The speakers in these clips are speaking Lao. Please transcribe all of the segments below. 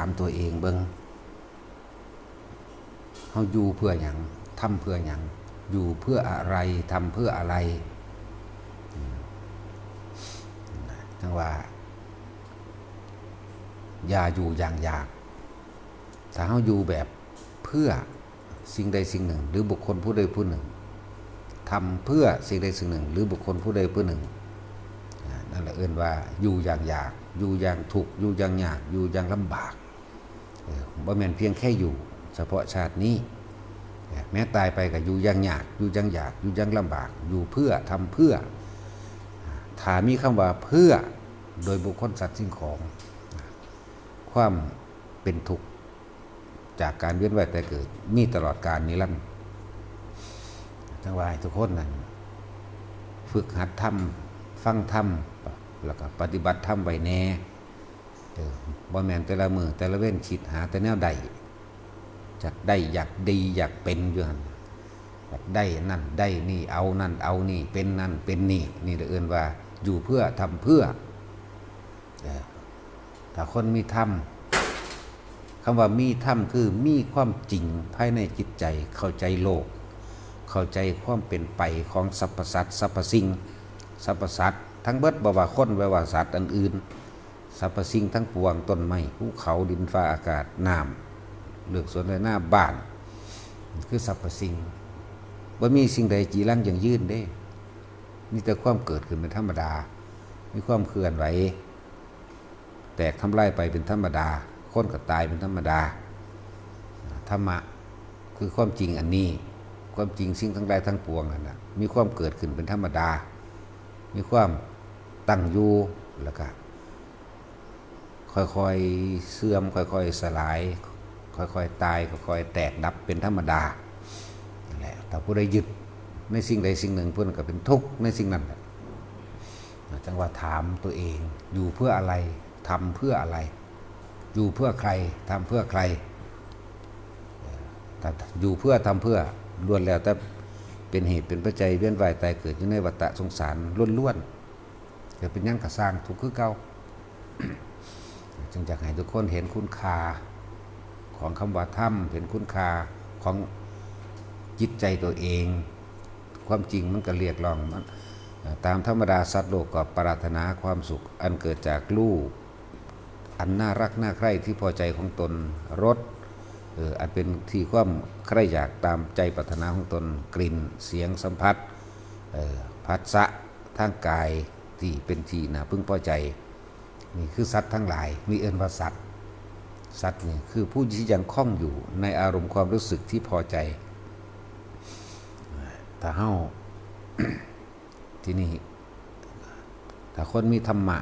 າມຕົວເອງເບິ່ງ ເຮົາຢູ່ເພື່ອຫຍັງ? ທຳເພື່ອຫຍັງ? ຢູ່ເພື່ອອະໄລ? ທຳເພື່ອອະໄລ? ອືມ ຈັ່ງວ່າ ຢ່າຢູ່ຢ່າງຢາກ. ຖ້າເຮົາຢູ່ແບບເພື່ອສິ່ງໃດສິ່ງໜຶ່ງ ຫຼື ບຸກຄົນຜູ້ໃດຜູ້ໜຶ່ງ, ທຳເພື່ອສິ່ງໃດສິ່ງໜຶ່ງ ຫຼື ບຸກຄົນຜູ້ໃດຜູ້ໜຶ່ງ, ອາ ນັ້ນລະເອີ້ນວ່າຢູ່ຢ່າງຢາກ, ຢູ່ຢ່າງທຸກ, ຢູ່ຢ່າງຍາກ, ຢູ່ຢ່າງລຳບາກ. ເອີ ບໍ່ແມ່ນພຽງແຄ່ຢູ່ສະເພາະຊາດນີ້, ແມ້ຕາຍໄປກໍຢູ່ຢ່າງຍາກ, ຢູ່ຢ່າງຢາກ, ຢູ່ຢ່າງລຳບາກ, ຢູ່ເພື່ອ, ທຳເພື່ອ. ຖ້າມີຄຳວ່າເພື່ອ ໂດຍບຸກຄົນ, ສັດ, ສິ່ງຂອງ, ຄວາມເປັນທຸກຈາກການວຽນວ່າຍຕາຍເກີດມີຕະຫຼອດການນິລັນ. ຈັ່ງວ່າໃຫ້ທຸກຄົນນັ້ນຝຶກຫັດທຳ, ຟັງທຳ, ແລ້ວກໍປະຕິບັດທຳໄວ້ແດ່. ເອີ ບໍ່ແມ່ນແຕ່ລະມື້ແຕ່ລະເວັນຄິດຫາແຕ່ແນວໄດ້, ຢາກໄດ້, ຢາກດີ, ຢາກເປັນຢູ່ຫັ້ນ, ຢາກໄດ້ນັ້ນໄດ້ນີ້, ເອົານັ້ນເອົານີ້, ເປັນນັ້ນເປັນນີ້. ນີ້ລະເອີ້ນວ່າຢູ່ເພື່ອ, ທຳເພື່ອ. ເອີ ຖ້າຄົນມີທຳ, ຄຳວ່າມີທຳ ຄືມີຄວາມຈິງພາຍໃນຈິດໃຈ, ເຂົ້າໃຈໂລກ, ເຂົ້າໃຈຄວາມເປັນໄປຂອງສັບພະສັດ, ສັບພະສິ່ງ, ສັບພະສັດທັງເບິດ, ບໍ່ວ່າຄົນ, ບໍ່ວ່າສັດອັນອື່ນ, ສັບພະສິ່ງທັງປວງ, ຕົ້ນໄມ້, ພູເຂົາ, ດິນຟ້າອາກາດ, ນ້ຳ, ເລືອກສວນໄຮ່ນາ, ບ້ານ, ຄືສັບພະສິ່ງ. ບໍ່ມີສິ່ງໃດຈີລັງຢັ້ງຢືນເດ້, ມີແຕ່ຄວາມເກີດຂຶ້ນເປັນທຳມະດາ, ມີຄວາມເຄື່ອນໄຫວ, ແຕກທຳລາຍໄປເປັນທຳມະດາ, ຄົນກໍຕາຍເປັນທຳມະດາ. ທຳມະຄືຄວາມຈິງອັນນີ້, ຄວາມຈິງສິ່ງທັງຫຼາຍທັງປວງນັ້ນນະ ມີຄວາມເກີດຂຶ້ນເປັນທຳມະດາ, ມີຄວາມຕັ້ງຢູ່, ແລ້ວກະຄ່ອຍໆເສື່ອມ, ຄ່ອຍໆສະຫຼາຍ, ຄ່ອຍໆຕາຍ, ຄ່ອຍໆແຕກດັບເປັນທຳມະດາ. ນັ້ນແຫຼະ ຖ້າຜູ້ໃດຍຶດໃນສິ່ງໃດສິ່ງໜຶ່ງ, ຜູ້ນັ້ນກໍເປັນທຸກໃນສິ່ງນັ້ນແຫຼະ. ຈັ່ງວ່າຖາມຕົວເອງ, ຢູ່ເພື່ອອະໄລ? ທຳເພື່ອອະໄລ? ຢູ່ເພື່ອໃຄ? ທຳເພື່ອໃຄ? ເອີ ຖ້າຢູ່ເພື່ອ, ທຳເພື່ອ, ລ້ວນແລ້ວແຕ່ເປັນເຫດເປັນປັດໄຈວຽນວ່າຍຕາຍເກີດຢູ່ໃນວັດຕະສົງສານລ້ວນໆ. ເກີດເປັນຫຍັງກໍຊ່າງ, ທຸກຄືເກົ່າ. ຈຶ່ງຢາກໃຫ້ທຸກຄົນເຫັນຄຸນຄ່າຂອງຄຳວ່າທຳ, ເຫັນຄຸນຄ່າຂອງຈິດໃຈຕົວເອງ. ຄວາມຈິງມັນກໍລຽກຮ້ອງ, ມັນ, ເອີ ຕາມທຳມະດາສັດໂລກກໍປາດຖະໜາຄວາມສຸກອັນເກີດຈາກຮູບອັນໜ້າຮັກໜ້າໃຄທີ່ພໍໃຈຂອງຕົນ, ລົດ, ເອີ ອັນເປັນທີ່ຄວາມໃຄຢາກຕາມໃຈປາດຖະໜາຂອງຕົນ, ກິ່ນ, ສຽງ, ສຳຜັດ, ເອີ ພັດສະ ທາງກາຍທີ່ເປັນທີ່ໜ້າເພິ່ງພໍໃຈ. ນີ້ຄືສັດທັງຫຼາຍ, ນີ້ເອີ້ນວ່າສັດ. ສັດນີ້ຄືຜູ້ທີ່ຍັງຄົງຢູ່ໃນອາລົມຄວາມຮູ້ສຶກທີ່ພໍໃຈ. ຖ້າເຮົາ, ທີນີ້ ຖ້າຄົນມີທຳມະ,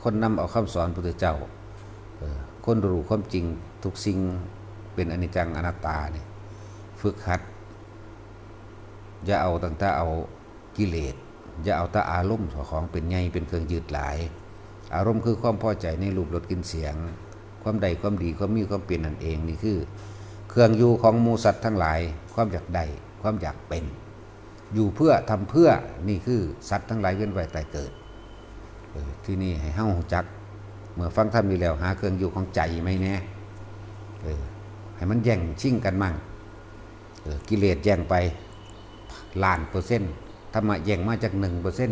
ຄົນນຳເອົາຄຳສອນພຸດທະເຈົ້າ, ເອີ ຄົນຮູ້ຄວາມຈິງທຸກສິ່ງເປັນອະນິດຈັງອະນັດຕານີ້, ຝຶກຫັດ, ຢ່າເອົາ, ຕັ້ງແຕ່ເອົາ ກິເລດ, ຢ່າເອົາແຕ່ອາລົມເຈົ້າຂອງເປັນໃຫຍ່, ເປັນເຄື່ອງຍຶດຫຼາຍ. ອາລົມຄືຄວາມພໍໃຈໃນຮູບ, ລົດ, ກິ່ນ, ສຽງ, ຄວາມໄດ້, ຄວາມດີ, ຄວາມມີ, ຄວາມເປັນນັ້ນເອງ. ນີ້ຄືເຄື່ອງຢູ່ຂອງໝູ່ສັດທັງຫຼາຍ, ຄວາມຢາກໄດ້, ຄວາມຢາກເປັນ. ຢູ່ເພື່ອ, ທຳເພື່ອ, ນີ້ຄືສັດທັງຫຼາຍວຽນວ່າຍຕາຍເກີດ. ເອີ ທີນີ້ໃຫ້ເຮົາຮູ້ຈັກ, ເມື່ອຟັງທຳນີ້ແລ້ວ, ຫາເຄື່ອງຢູ່ຂອງໃຈໃໝ່ແດ່. ເອີ ໃຫ້ມັນແຍ່ງຊິງກັນໝັ່ງ. ເອີ ກິເລດແຍ່ງໄປລ້ານເປີເຊັນ, ທຳມະແຍ່ງມາຈັກໜຶ່ງເປີເຊັນ,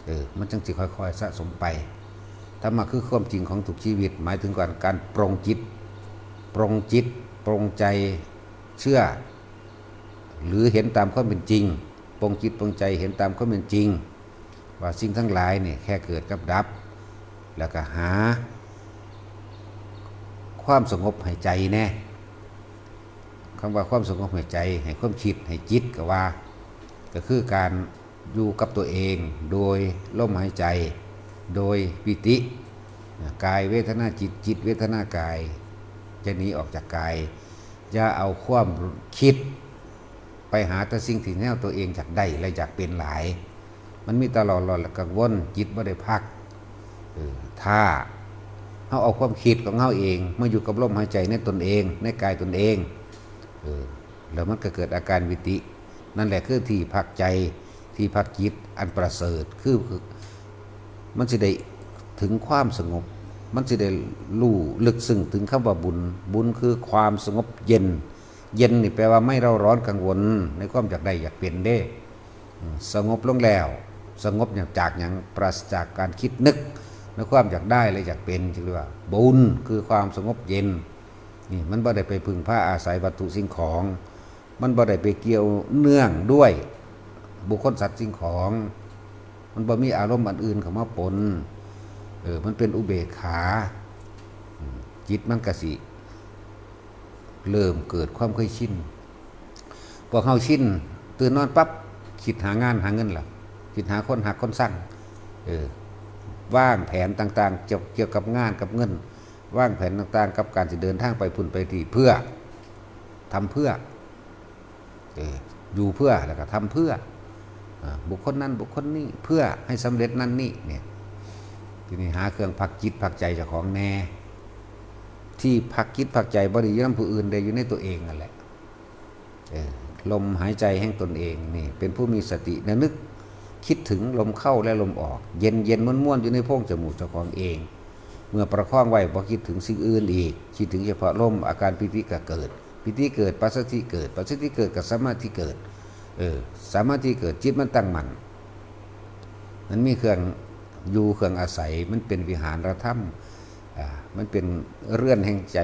ເອີ ມັນຈັ່ງຊິຄ່ອຍໆສະສົມໄປ. ທຳມະຄືຄວາມຈິງຂອງທຸກຊີວິດ, ໝາຍເຖິງການ, ການປົງຈິດ, ປົງຈິດ, ປົງໃຈ, ເຊື່ອ ຫຼື ເຫັນຕາມຄວາມເປັນຈິງ, ປົງຈິດ, ປົງໃຈ, ເຫັນຕາມຄວາມເປັນຈິງ ວ່າສິ່ງທັງຫຼາຍນີ້ແຄ່ເກີດກັບດັບ, ແລ້ວກໍຫາຄວາມສະຫງົບໃຫ້ໃຈແດ່. ຄຳວ່າຄວາມສະຫງົບໃຫ້ໃຈ, ໃຫ້ຄວາມຄິດ, ໃຫ້ຈິດກໍວ່າ, ກໍຄືການຢູ່ກັບຕົວເອງໂດຍລົມຫາຍໃຈ, ໂດຍປີຕິ, ກາຍເວທະນາຈິດ, ຈິດເວທະນາກາຍ, ຢ່າໜີອອກຈາກກາຍ. ຢ່າເອົາຄວາມຄິດໄປຫາແຕ່ສິ່ງທີ່ແນວຕົວເອງຢາກໄດ້ ແລະ ຢາກເປັນຫຼາຍ. ມັນມີແຕ່ຫຼໍ່ໆ ແລະ ກັງວົນ, ຈິດບໍ່ໄດ້ພັກ. ເອີ ຖ້າເຮົາເອົາຄວາມຄິດຂອງເຮົາເອງມາຢູ່ກັບລົມຫາຍໃຈໃນຕົນເອງ, ໃນກາຍຕົນເອງ, ເອີ ແລ້ວມັນກໍເກີດອາການປີຕິ. ນັ້ນແຫຼະຄືທີ່ພັກໃຈ, ທີ່ພັກຈິດອັນປະເສີດ, ຄື ຄືມັນຊິໄດ້ເຖິງຄວາມສະຫງົບ ມັນຊິໄດ້ຮູ້ເລິກເຊິ່ງເຖິງຄຳວ່າບຸນ. ບຸນຄືຄວາມສະຫງົບເຢັນ. ເຢັນນີ້ແປວ່າໄມ່ເຣົາຮ້ອນກັງວົນໃນຄວາມຢາກໄດ້ຢາກເປັນເດ້. ອືມ ສະຫງົບລົງແລ້ວ. ສະຫງົບຈາກຫຍັງ? ປາສະຈາກການຄິດນຶກໃນຄວາມຢາກໄດ້ ແລະ ຢາກເປັນ ຈຶ່ງເອີ້ນວ່າບຸນ ຄືຄວາມສະຫງົບເຢັນ. ນີ້ມັນບໍ່ໄດ້ໄປເພິ່ງພາອາໄສວັດຖຸສິ່ງຂອງ. ມັນບໍ່ໄດ້ໄປກ່ຽວເນື່ອງດ້ວຍບຸກຄົນສັດສິ່ງຂອງ. ມັນບໍ່ມີອາລົມອັນອື່ນເຂົ້າມາປົນ. ເອີ ມັນເປັນອຸເບກຂາ. ອືມ ຈິດມັນກະຊິເລີ່ມເກີດຄວາມເຄີຍຊິນ. ພວກເຮົາຊິນ ຕື່ນນອນປັບ ຄິດຫາງານຫາເງິນລະ ຄິດຫາຄົນຮັກຄົນຊັງ. ເອີ ວາງແຜນຕ່າງໆ ກ່ຽວ ກ່ຽວກັບງານກັບເງິນ. ວາງແຜນຕ່າງໆ ກັບການຊິເດີນທາງໄປພຸ້ນໄປທີ່ ເພື່ອ ທຳເພື່ອ ເອີ ຢູ່ເພື່ອ ແລ້ວກໍທຳເພື່ອ ອາ ບຸກຄົນນັ້ນບຸກຄົນນີ້ ເພື່ອໃຫ້ສຳເລັດນັ້ນນີ້ ນີ້. ທີນີ້ຫາເຄື່ອງພັກຈິດພັກໃຈເຈົ້າຂອງແດ່. ທີ່ພັກຈິດພັກໃຈບໍ່ໄດ້ຢູ່ນຳຜູ້ອື່ນເດ້ ຢູ່ໃນຕົວເອງນັ້ນແຫຼະ. ເອີ ລົມຫາຍໃຈແຫ່ງຕົນເອງນີ້ ເປັນຜູ້ມີສະຕິ ລະນຶກຄິດເຖິງລົມເຂົ້າ ແລະ ລົມອອກ ເຢັນໆ ມ່ວນໆ ຢູ່ໃນໂພງຈະມູກເຈົ້າຂອງເອງ. ເມື່ອປະຄອງໄວ້ ບໍ່ຄິດເຖິງສິ່ງອື່ນອີກ ຄິດເຖິງສະເພາະລົມ ອາການປີຕິກະເກີດ ປີຕິເກີດ ປັດສະທິເກີດ ປັດສະທິເກີດ ກໍສະມາທິເກີດ. ເອີ ສະມາທິເກີດ ຈິດມັນຕັ້ງໝັ້ນ. ມັນມີເຄື່ອງຢູ່ເຄື່ອງອາໄສ ມັນເປັນວິຫານລະທຳ. ອາ ມັນເປັນເຮືອນແຫ່ງໃຈ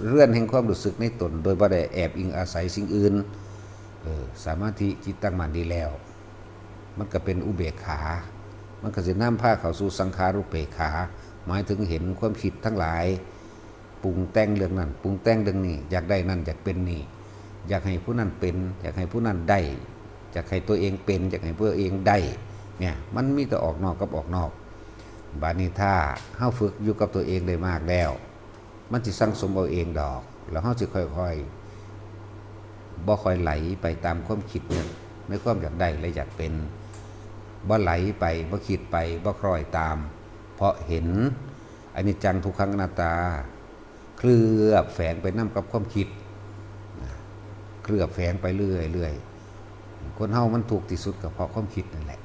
ເຮືອນແຫ່ງຄວາມຮູ້ສຶກໃນຕົນ ໂດຍບໍ່ໄດ້ແອບອີງອາໄສສິ່ງອື່ນ. ເອີ ສະມາທິ ຈິດຕັ້ງໝັ້ນດີແລ້ວ ມັນກໍເປັນອຸເບກຂາ. ມັນກໍຊິນຳພາເຂົ້າສູ່ສັງຂາຣຸເບກຂາ ໝາຍເຖິງເຫັນຄວາມຄິດທັງຫຼາຍ ປຸງແຕ່ງເລື່ອງນັ້ນ ປຸງແຕ່ງເລື່ອງນີ້ ຢາກໄດ້ນັ້ນ ຢາກເປັນນີ້ ຢາກໃຫ້ຜູ້ນັ້ນເປັນ ຢາກໃຫ້ຜູ້ນັ້ນໄດ້ ຢາກໃຫ້ຕົວເອງເປັນ ຢາກໃຫ້ຕົວເອງໄດ້ ເນີ້ຍ ມັນມີແຕ່ອອກນອກກັບອອກນອກ. ບາດນີ້ຖ້າເຮົາຝຶກຢູ່ກັບຕົວເອງໄດ້ມາກແລ້ວ ມັນຊິສັ່ງສົມເອົາເອງດອກ ແລ້ວເຮົາຊິຄ່ອຍໆ ບໍ່ຄ່ອຍໄຫຼໄປຕາມຄວາມຄິດນັ້ນ ໃນຄວາມຢາກໄດ້ ແລະ ຢາກເປັນ. ບໍ່ໄຫຼໄປ ບໍ່ຄິດໄປ ບໍ່ຄ່ອຍຕາມ ເພາະເຫັນອະນິດຈັງ ທຸກຂັງ ອະນັດຕາ ເຄື່ອບແຝງໄປນຳກັບຄວາມຄິດ ເຄື່ອບແຝງໄປເລື້ອຍໆ. ຄົນເຮົາມັນທຸກທີ່ສຸດກໍເພາະຄວາມຄິດນັ້ນແຫຼະ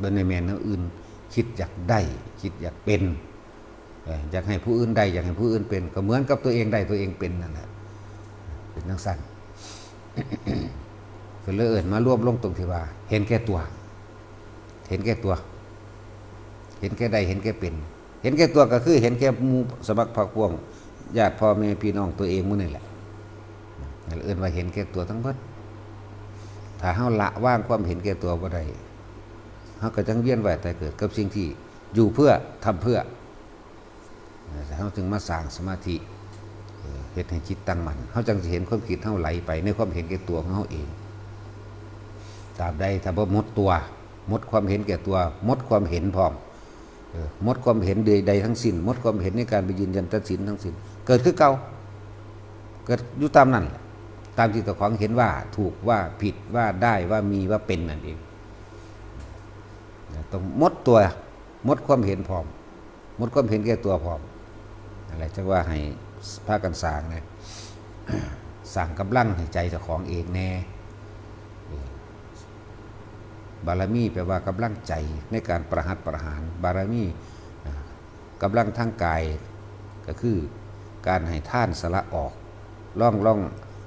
ບໍ່ໄດ້ແມ່ນແນວອື່ນ. ຄິດຢາກໄດ້ ຄິດຢາກເປັນ ເອີ ຢາກໃຫ້ຜູ້ອື່ນໄດ້ ຢາກໃຫ້ຜູ້ອື່ນເປັນ ກໍເໝືອນກັບຕົວເອງໄດ້ຕົວເອງເປັນນັ້ນແຫຼະ ເປັນຈັ່ງຊັ້ນ. ກໍເລີຍເອີ້ນມາລວມລົງຕົງທີ່ວ່າເຫັນແກ່ຕົວ ເຫັນແກ່ຕົວ ເຫັນແກ່ໄດ້ ເຫັນແກ່ເປັນ. ເຫັນແກ່ຕົວກໍຄືເຫັນແກ່ໝູ່ສະໝັກພັກພວກ ຍາດພໍ່ແມ່ພີ່ນ້ອງຕົວເອງໝູ່ນີ້ແຫຼະ ນັ້ນເອີ້ນວ່າເຫັນແກ່ຕົວທັງເບິດ. ຖ້າເຮົາລະວາງຄວາມເຫັນແກ່ຕົວບໍ່ໄດ້ ເຮົາກໍຈັ່ງວຽນວ່າຍຕາຍເກີດກັບສິ່ງທີ່ຢູ່ເພື່ອ ທຳເພື່ອ. ເຮົາຈຶ່ງມາສ້າງສະມາທິ ເຮັດໃຫ້ຈິດຕັ້ງໝັ້ນ ເຮົາຈັ່ງຊິເຫັນຄວາມຄິດເຮົາໄຫຼໄປໃນຄວາມເຫັນແກ່ຕົວຂອງເຮົາເອງ. ຕາບໃດຖ້າບໍ່ໝົດຕົວ ໝົດຄວາມເຫັນແກ່ຕົວ ໝົດຄວາມເຫັນພ້ອມ ເອີ ໝົດຄວາມເຫັນໃດໆທັງສິ້ນ ໝົດຄວາມເຫັນໃນການໄປຢືນຢັນຕັດສິນທັງສິ້ນ ເກີດຄືເກົ່າ ເກີດຢູ່ຕາມນັ້ນແຫຼະ ຕາມທີ່ເຈົ້າຂອງເຫັນວ່າຖືກ ວ່າຜິດ ວ່າໄດ້ ວ່າມີ ວ່າເປັນນັ້ນເອງ. ຕ້ອງໝົດຕົວ ໝົດຄວາມເຫັນພ້ອມ ໝົດຄວາມເຫັນແກ່ຕົວພ້ອມ. ນັ້ນແຫຼະ ຈັ່ງວ່າໃຫ້ພາກັນສ້າງນະ ສ້າງກຳລັງໃຫ້ໃຈເຈົ້າຂອງເອງແດ່. ເອີ ບາລະມີແປວ່າກຳລັງໃຈໃນການປະຫັດປະຫານ. ບາລະມີ ອາ ກຳລັງທາງກາຍ ກໍຄືການໃຫ້ທານ ສະຫຼະອອກ. ລອງ ລອງ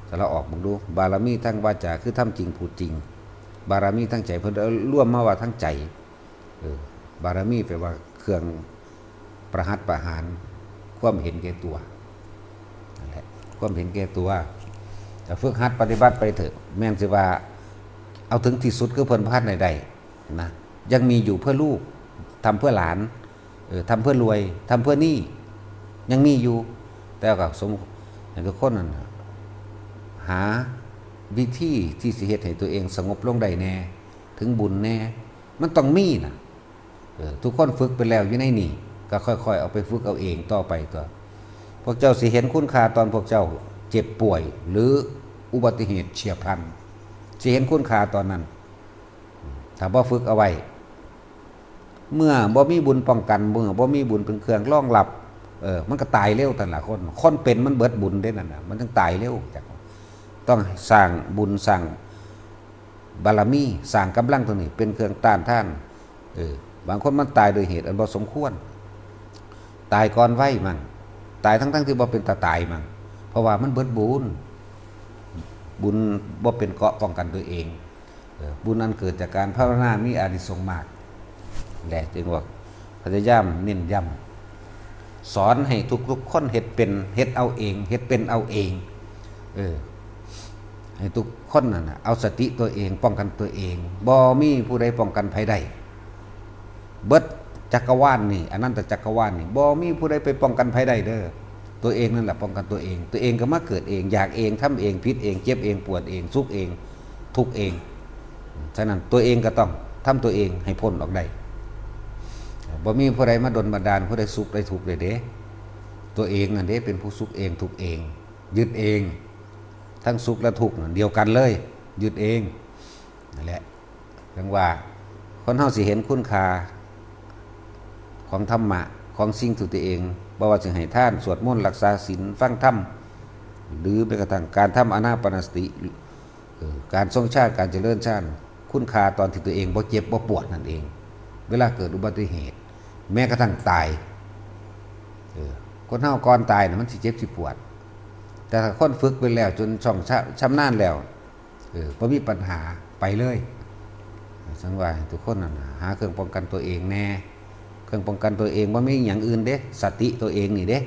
ສະຫຼະອອກເບິ່ງດູ. ບາລະມີທາງວາຈາ ຄືທຳຈິງ ພູດຈິງ. ບາລະມີທາງໃຈ ເພິ່ນເອົາລວມມາວ່າທາງໃຈ. ເອີ ບາລະມີແປວ່າເຄື່ອງປະຫັດປະຫານຄວາມເຫັນແກ່ຕົວ ນັ້ນແຫຼະ ຄວາມເຫັນແກ່ຕົວ. ກໍຝຶກຫັດປະຕິບັດໄປເຖາະ ແມ່ນຊິວ່າເອົາເຖິງທີ່ສຸດ ຄືເພິ່ນບໍ່ທັນໄດ້ໄດ້ນະ ຍັງມີຢູ່ເພື່ອລູກ ທຳເພື່ອຫຼານ ເອີ ທຳເພື່ອລວຍ ທຳເພື່ອນີ້ ຍັງມີຢູ່. ແຕ່ກໍສົມໃຫ້ທຸກຄົນນັ້ນນະ ຫາວິທີທີ່ຊິເຮັດໃຫ້ຕົວເອງສະຫງົບລົງໄດ້ແດ່ ເຖິງບຸນແດ່ ມັນຕ້ອງມີນະ. ເອີ ທຸກຄົນຝຶກໄປແລ້ວຢູ່ໃນນີ້ ກໍຄ່ອຍໆເອົາໄປຝຶກເອົາເອງຕໍ່ໄປຕົວະ. ພວກເຈົ້າຊິເຫັນຄຸນຄ່າຕອນພວກເຈົ້າເຈັບປ່ວຍ ຫຼື ອຸບັດຕິເຫດເຊຍບພລັນ ຊິເຫັນຄຸນຄ່າຕອນນັ້ນ. ຖ້າບໍ່ຝຶກເອົາໄວ້ ເມື່ອບໍ່ມີບຸນປ້ອງກັນ ເມື່ອບໍ່ມີບຸນເປັນເຄື່ອງຮອງຮັບ ເອີ ມັນກໍຕາຍເລັວນັ້ນລະ. ຄົນ ຄົນເປັນມັນເບິດບຸນເດ້ນັ້ນນະ ມັນຈຶ່ງຕາຍເລັວ. ຈັ່ງຕ້ອງສ້າງບຸນ ສ້າງ ບາລະມີ ສ້າງກຳລັງຕົວນີ້ເປັນເຄື່ອງຕ້ານທານ. ເອີ ບາງຄົນມັນຕາຍໂດຍເຫດອັນບໍ່ສົມຄວນ. ຕາຍກ່ອນໄວມັ່ງ ຕາຍທັງໆທີ່ບໍ່ເປັນຕາຕາຍມັ່ງ ເພາະວ່າມັນເບິດບຸນ ບຸນບໍ່ເປັນເກາະປ້ອງກັນຕົວເອງ. ເອີ ບຸນອັນເກີດຈາກການພາວະນາມີອານິສົງມາກ ແລະ ຈຶ່ງວ່າພະຍາຍາມເນັ້ນຢ້ຳ ສອນໃຫ້ທຸກໆຄົນເຮັດເປັນ ເຮັດເອົາເອງ ເຮັດເປັນເອົາເອງ ເອີ ໃຫ້ທຸກຄົນນັ້ນນະ ເອົາສະຕິຕົວເອງ ປ້ອງກັນຕົວເອງ ບໍ່ມີຜູ້ໃດປ້ອງກັນໃຜໄດ້. ເບິດຈັກກະວານນີ້ ອະນັນຕະຈັກກະວານນີ້ ບໍ່ມີຜູ້ໃດໄປປ້ອງກັນໃຜໄດ້ເດີ້. ຕົວເອງນັ້ນແຫຼະປ້ອງກັນຕົວເອງ. ຕົວເອງກໍມາເກີດເອງ ຢາກເອງ ທຳເອງ ຜິດເອງ ເຈັບເອງ ປວດເອງ ສຸກເອງ ທຸກເອງ. ສະນັ້ນຕົວເອງກໍຕ້ອງທຳຕົວເອງໃຫ້ພົ້ນອອກໄດ້. ບໍ່ມີຜູ້ໃດມາດົນບັນດານຜູ້ໃດສຸກໃດທຸກໄດ້ເດ້. ຕົວເອງນັ້ນເດ້ເປັນຜູ້ສຸກເອງ ທຸກເອງ ຍຶດເອງ. ທັງສຸກແລະທຸກນັ້ນດຽວກັນເລີຍ ຍຶດເອງ. ນັ້ນແຫຼະ ຈັ່ງວ່າຄົນເຮົາຊິເຫັນຄຸນຄ່າຂອງທຳມະ ຂອງສິ່ງທີ່ຕົວເອງ ບໍ່ວ່າຊິໃຫ້ທານ ສວດມົນ ຮັກສາສິນ ຟັງທຳ ຫຼືແມ້ກະທັ່ງການທຳອານາປານະສະຕິ ເອີ ການຊົງຊານ ການຈະເລີນຊານ ຄຸນຄ່າຕອນທີ່ຕົວເອງບໍ່ເຈັບບໍ່ປວດນັ້ນເອງ. ເວລາເກີດອຸບັດຕິເຫດ ແມ້ກະທັ່ງຕາຍ ເອີ ຄົນເຮົາກ່ອນຕາຍນະ ມັນຊິເຈັບຊິປວດ ແຕ່ຖ້າຄົນຝຶກໄປແລ້ວ ຈົນຊ່ອງຊະ ຊຳນານແລ້ວ ເອີ ບໍ່ມີປັນຫາ ໄປເລີຍ. ຈັ່ງວ່າໃຫ້ທຸກຄົນນັ້ນນະ ຫາເຄື່ອງປ້ອງກັນຕົວເອງແດ່. ເຄື່ອງປ້ອງກັນຕົວເອງບໍ່ມີຫຍັງອື່ນເດ້ ສະຕິຕົວເອງນີ້ເດ້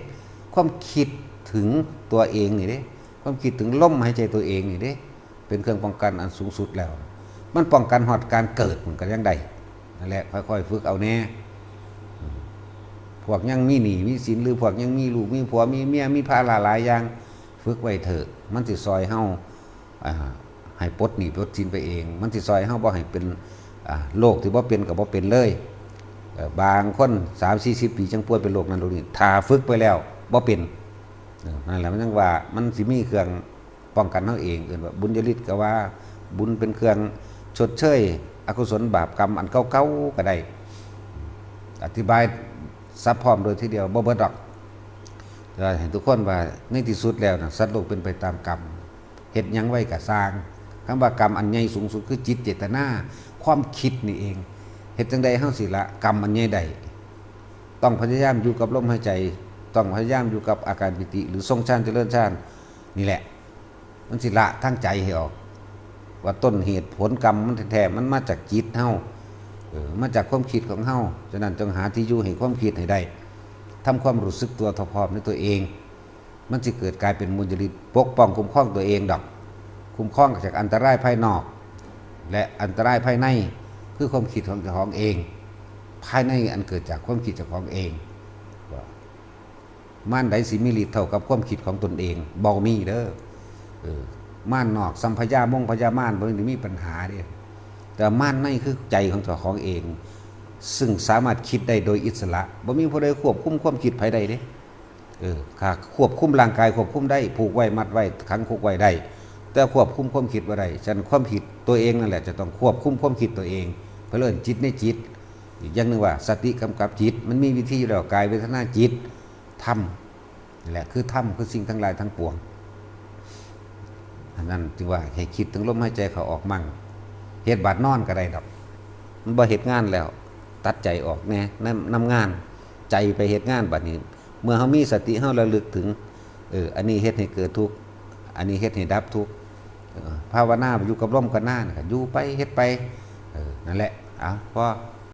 ຄວາມຄິດເຖິງຕົວເອງນີ້ເດ້ ຄວາມຄິດເຖິງລົມຫາຍໃຈຕົວເອງນີ້ເດ້ ເປັນເຄື່ອງປ້ອງກັນອັນສູງສຸດແລ້ວ. ມັນປ້ອງກັນຮອດການເກີດພຸ້ນກໍຍັງໄດ້. ນັ້ນແຫຼະ ຄ່ອຍໆຝຶກເອົາແດ່. ອືມ ພວກຍັງມີໜີ້ມີສິນ ຫຼືພວກຍັງມີລູກມີຜົວມີເມຍ ມີພາລະຫຼາຍຢ່າງ ຝຶກໄວ້ເຖາະ ມັນຊິຊ່ອຍເຮົາ ອ່າ ໃຫ້ປົດໜີ້ປົດສິນໄປເອງ. ມັນຊິຊ່ອຍເຮົາບໍ່ໃຫ້ເປັນ ອ່າ ໂລກທີ່ບໍ່ເປັນກໍບໍ່ເປັນເລີຍ. ເອີ ບາງຄົນສາມສີ່ສິບປີຈັ່ງປ່ວຍເປັນໂລກນັ້ນໂລກນີ້ ຖ້າຝຶກໄປແລ້ວບໍ່ເປັນ. ເອີ ນັ້ນແຫຼະ ມັນຈັ່ງວ່າມັນຊິມີເຄື່ອງປ້ອງກັນເຮົາເອງ ເອີ້ນວ່າບຸນຍະລິດກໍວ່າ ບຸນເປັນເຄື່ອງຊົດເຊີຍອະກຸສົນບາບກຳອັນເກົ່າໆກໍໄດ້. ອະທິບາຍສັບພ້ອມໂດຍທີດຽວບໍ່ເບິດດອກ ແຕ່ວ່າໃຫ້ທຸກຄົນວ່າໃນທີ່ສຸດແລ້ວນະ ສັດໂລກເປັນໄປຕາມກຳ. ເຮັດຫຍັງໄວ້ກະຊ່າງ. ຄຳວ່າກຳອັນໃຫຍ່ສູງສຸດຄືຈິດເຈດຕະນາ ຄວາມຄິດນີ້ເອງ. ເຮັດຈັ່ງໃດເຮົາຊິລະກຳອັນໃຫຍ່ໄດ້? ຕ້ອງພະຍາຍາມຢູ່ກັບລົມຫາຍໃຈ, ຕ້ອງພະຍາຍາມຢູ່ກັບອາການປີຕິ ຫຼື ຊົງຊານຈະເລີນຊານນີ້ແຫຼະ. ມັນຊິລະທາງໃຈໃຫ້ອອກ ວ່າຕົ້ນເຫດຜົນກຳມັນແທ້ໆ ມັນມາຈາກຈິດເຮົາ ເອີ ມາຈາກຄວາມຄິດຂອງເຮົາ. ສະນັ້ນ ຈົ່ງຫາທີ່ຢູ່ໃຫ້ຄວາມຄິດໃຫ້ໄດ້, ທຳຄວາມຮູ້ສຶກຕົວເທົ່າພ້ອມໃນຕົວເອງ. ມັນຊິເກີດກາຍເປັນບຸນຍະລິດປົກປ້ອງຄຸ້ມຄອງຕົວເອງດອກ, ຄຸ້ມຄອງຈາກອັນຕະລາຍພາຍນອກ ແລະ ອັນຕະລາຍພາຍໃນ ຄືຄວາມຄິດຂອງເຈົ້າຂອງເອງ, ພາຍໃນອັນເກີດຈາກຄວາມຄິດເຈົ້າຂອງເອງ. ມານໃດຊິມີລິດເທົ່າກັບຄວາມຄິດຂອງຕົນເອງ? ບໍ່ມີເດີ້. ເອີ ມານນອກ ຊຳພະຍາມົງພະຍາມານ ບໍ່ໄດ້ມີບັນຫາເດ້, ແຕ່ມານໃນຄືໃຈຂອງເຈົ້າຂອງເອງ ຊຶ່ງສາມາດຄິດໄດ້ໂດຍອິດສະຫຼະ, ບໍ່ມີຜູ້ໃດຄວບຄຸມຄວາມຄິດໃຜໄດ້ເດ້. ເອີ ຖ້າຄວບຄຸມຮ່າງກາຍຄວບຄຸມໄດ້, ຜູກໄວ້ ມັດໄວ້ ຂັງຄຸກໄວ້ໄດ້, ແຕ່ຄວບຄຸມຄວາມຄິດບໍ່ໄດ້. ສະນັ້ນ ຄວາມຄິດຕົວເອງນັ້ນແຫຼະ ຈະຕ້ອງຄວບຄຸມຄວາມຄິດຕົວເອງ, ເພິ່ນເອີ້ນຈິດໃນຈິດ. ອີກຢ່າງໜຶ່ງວ່າ ສະຕິກຳກັບຈິດ, ມັນມີວິທີຢູ່ແລ້ວ, ກາຍ ເວທະນາ ຈິດ ທຳ ແຫຼະ ຄືທຳ ຄືສິ່ງທັງຫຼາຍທັງປວງ. ອັນນັ້ນຈຶ່ງວ່າໃຫ້ຄິດເຖິງລົມຫາຍໃຈເຂົ້າອອກໝັ່ງ, ເຮັດບາດນອນກໍໄດ້ດອກ, ມັນບໍ່ເຮັດງານແລ້ວ, ຕັດໃຈອອກແດ່ ນຳ ນຳງານ, ໃຈໄປເຮັດງານ. ບາດນີ້ເມື່ອເຮົາມີສະຕິ ເຮົາລະລຶກເຖິງ ເອີ ອັນນີ້ເຮັດໃຫ້ເກີດທຸກ, ອັນນີ້ເຮັດໃຫ້ດັບທຸກ. ເອີ ພາວະນາຢູ່ກັບລົມກັບນານະ ຢູ່ໄປ ເຮັດໄປ. ເອີ ນັ້ນແຫຼະ. ເອົາ ພໍ